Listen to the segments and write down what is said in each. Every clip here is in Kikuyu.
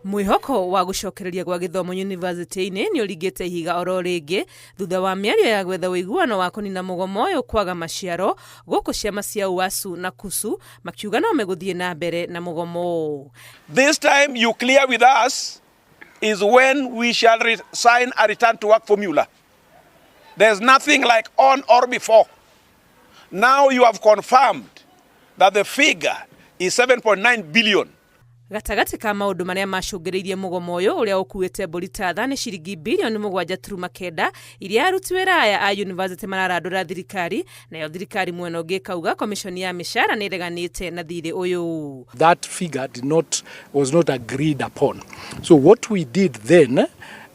Mwĩhoko wa gũcokereria gwa gĩthomo yunivasĩtĩ-inĩ nĩ ũringĩte ihiga oro rĩngĩ thutha wa mĩario ya gwetha ũiguano wa kũnina mũgomo ũyũ kwaga maciaro, gũkũ ciama cia UASU na KUSU makiuga no megũthiĩ na mbere na mũgomo. This time you clear with us is when we shall sign a return to work formula. There's nothing like on or before. Now you have confirmed that the figure is 7.9 billion. Gatagatĩ ka maũndũ marĩa macũngĩrĩirie mũgomo ũyũ ũrĩa ũkuĩte mbũri ta tha nĩ ciringi birioni 7.9 iria aruti wĩra aya a yunivasĩtĩ mararandũra thirikari, nayo thirikari mwena ũngĩ ĩkauga komishoni ya mĩcara nĩ ĩreganĩte na thirĩ ũyũ. That figure did not, was not agreed upon. So what we did then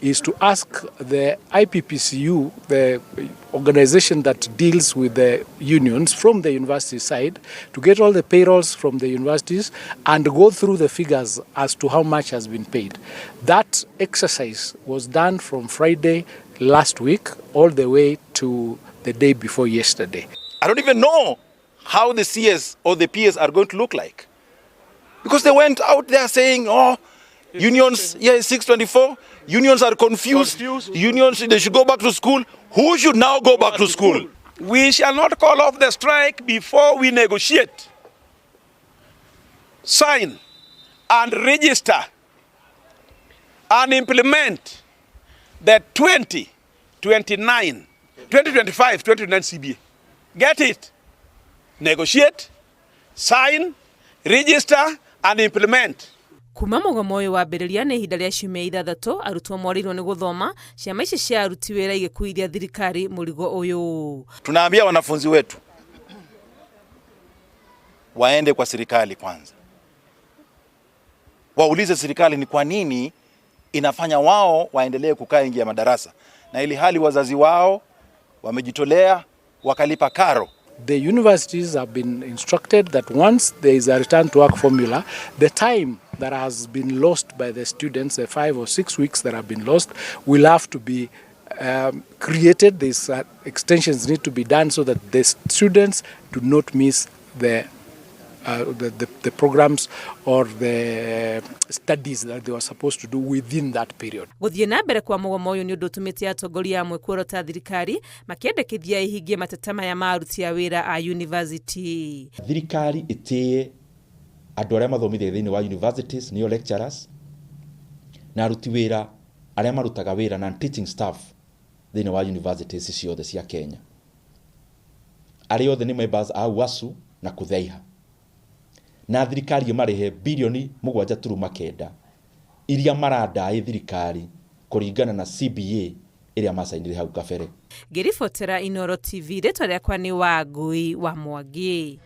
is to ask the IPPCU, the organization that deals with the unions from the university side, to get all the payrolls from the universities and go through the figures as to how much has been paid. That exercise was done from Friday last week all the way to the day before yesterday. I don't even know how the CS or the PS are going to look like. Because they went out there saying, oh, unions, yeah, 624, unions are confused. Unions, they should go back to school. Who should now go back to school? We shall not call off the strike before we negotiate, sign, and register and implement the 2029, 2025, 2029 CBA. Get it? Negotiate, sign, register, and implement. Kuma mũgomo ũyũ wambĩrĩria nĩ ihinda rĩa ciumia 6, arutwo morĩirwo nĩ gũthoma, ciama ici cia aruti wĩra igĩkuithia thirikari mũrigo ũyũ. Tunaambia wanafunzi wetu waende kwa serikali kwanza, waulize serikali ni kwa nini inafanya wao waendelee kukaa nje ya madarasa, na ili hali wazazi wao wamejitolea wakalipa karo. The universities have been instructed that once there is a return to work formula, the time that has been lost by the students, the 5 or 6 weeks that have been lost, will have to be created. These extensions need to be done so that the students do not miss the programs or the studies that they were supposed to do within that period. Gũthiĩ na mbere kwa mũgomo ũyũ nĩ ũndũ ũtũmĩte atongoria amwe kuorota thirikari makĩendekithia ĩhingie mateta maya ma aruti a wĩra a university. Thirikari ĩtĩe andũ arĩa mathomithia thĩinĩ wa universities, nĩo lecturers, na aruti wĩra arĩa marutaga wĩra na teaching staff thĩinĩ wa universities ciothe cia Kenya, arĩa othe nĩ members a UASU na KUTHEIHA, na thirikari ĩmarĩhe birioni 7.9 iria marandaĩ thirikari kũringana na CBA ĩrĩa macainire hau kabere. Ngĩribotera Inooro TV, rĩtwa rĩakwa nĩ Wangui wa Mwangi.